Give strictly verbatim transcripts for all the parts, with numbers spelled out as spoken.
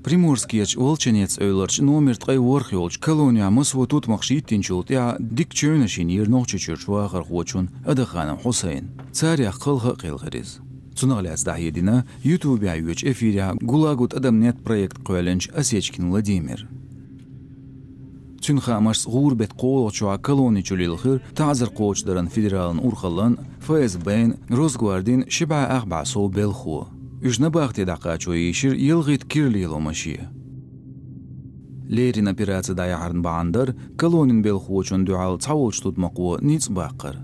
Приморскерчу Волчанец эвларчу номер ткъе ворхӀ йолчу колонехь массо а тутмакхаш йиттинчул тӀаьхьа дика чевнаш йинера Нохчийчуьрчу вахархочун Адаханов Хьусайнан. Царех кхалха а кхелхира иза. Цунах лаьцна дӀахьедина ютубехь йоьдучу эфирехь ГУЛАГу тӀадам нет проект кхоьллинчу Осечкин Владимира. Цуьнан хаамашца, гӀуран-беттан кхоалгӀачохь колони чу лилхира таӀзар кхочушдаран федералан урхаллин, ФСБ-н, Росгвардин ши бӀе ах бӀе сов белхахо. Уьш набахте дӀакхачо йийшира ялхитта кира лело машен. Леррина операци дӀаяхьаран бахьана дара колонин белхахочунна дуьхьал цхьаволчу тутмакхо ницкъ баккхар.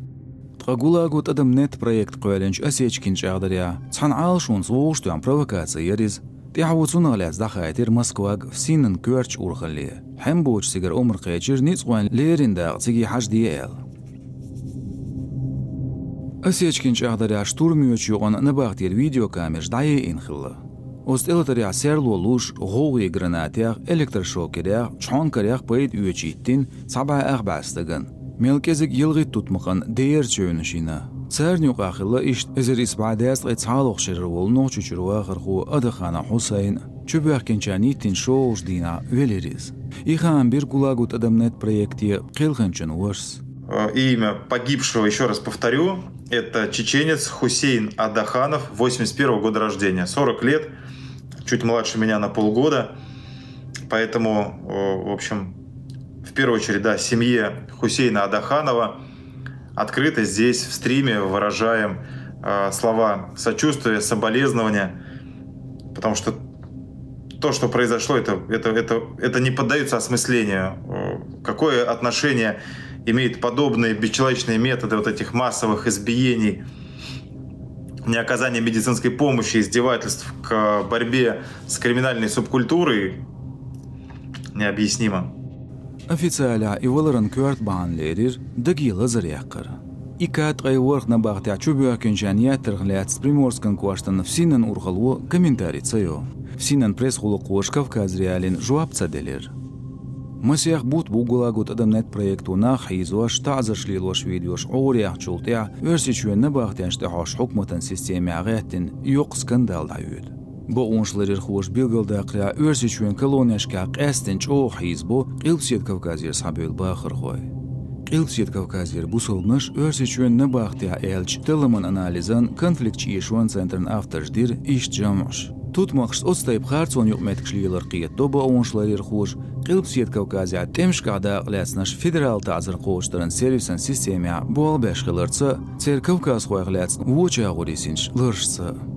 Ткъа ГУЛАГу тӀадам нет проект кхоьллинчу Осечкин чӀагӀдарехь, цхьана Ӏалашонца вовшахтоьхна провокаци яра иза. ТӀаьхьо цунах лаьцна дӀахаийтира Москвага ФСИН-ан коьртачу урхалле. Хьаьмбочу цигара омра кхечира ницкъойн леррина дакъа цига хьажаде аьлла. Осечкин чӀагӀдарехь, штурм йоьдучу юкъана набахтера видеокамераш дӀаяйина хилла. Оцу тӀелатарехь серло луш, гӀовгӀе гранатех, электрошокерех, чхьонкарех пайда оьцуш йиттина цхьа бӀе ах бӀе стагана. Мел кӀезиг ялхитта тутмакхан дера чевнаш йина. Царна юкъахь хилла иштта эзар исс бӀе дезткъе цхьалгӀачу шерара волу Нохчийчуьра вахархо Адаханов Хьусайн. Чубоьхкинчарна йиттинчу шолгӀачу дийнахь велира иза. И хаам бира ГУЛАГу тӀадам нет проекте кхелхинчун вашас. Э, имя погибшего, еще раз повторю, это чеченец Хусейн Адаханов, восемьдесят первого года рождения, сорок лет, чуть младше меня на полгода. Поэтому, э, в общем, в первую очередь, да, семье Хусейна Адаханова открыто здесь, в стриме, выражаем э, слова сочувствия, соболезнования, потому что то, что произошло, это, это, это, это не поддается осмыслению. Э, Какое отношение имеют подобные бесчеловечные методы вот этих массовых избиений, неоказания медицинской помощи, издевательств к борьбе с криминальной субкультурой, необъяснимо. Официалехь и валаран коьрта бахьана лерира даге лазар яккхар. И кхаъ ткъе ворхӀ набахтехь чубоьхкинчарна еттарх лаьцна Приморскан кӀоштан ФСИН-ан урхалло комментари ца йо. ФСИН-ан пресс-гӀулакххоша Кавказ.Реалиина жоп ца делира. Масех бутт бу ГУЛАГу тӀадам нет проекто нах хьийзош, таӀзарш лелош видеош Ӏораяьхначул тӀаьхьа Оьрсийчоьнан набахтешна тӀехьожучу хьукматан системехь гӀеттина йоккха скандал дӀайоьду. Бакъонашларъярхоша билгалдаккхарехь, Оьрсийчоьнан колонешкахь къаьсттина чӀогӀа хьийзабо Къилбаседа Кавказера схьабевлла бахархой. Къилбаседа Кавказера бусалбанаш Оьрсийчоьнан набахтехь аьллачу талламан анализан, конфликташ эшонан центран авторша дира иштта жамӀаш. Тутмакхашца оцу тайпа харцонан юкъаметтигаш лелар кхетадо бакъонашларъярхоша Къилбаседа Кавказехь тӀемашкахь дакъа лаьцнарш федералан таӀзар кхочушдаран сервисан системехь болх беш хиларца а, церан кавказхойх лаьцна вочу агӀор йисинчу ларшца а.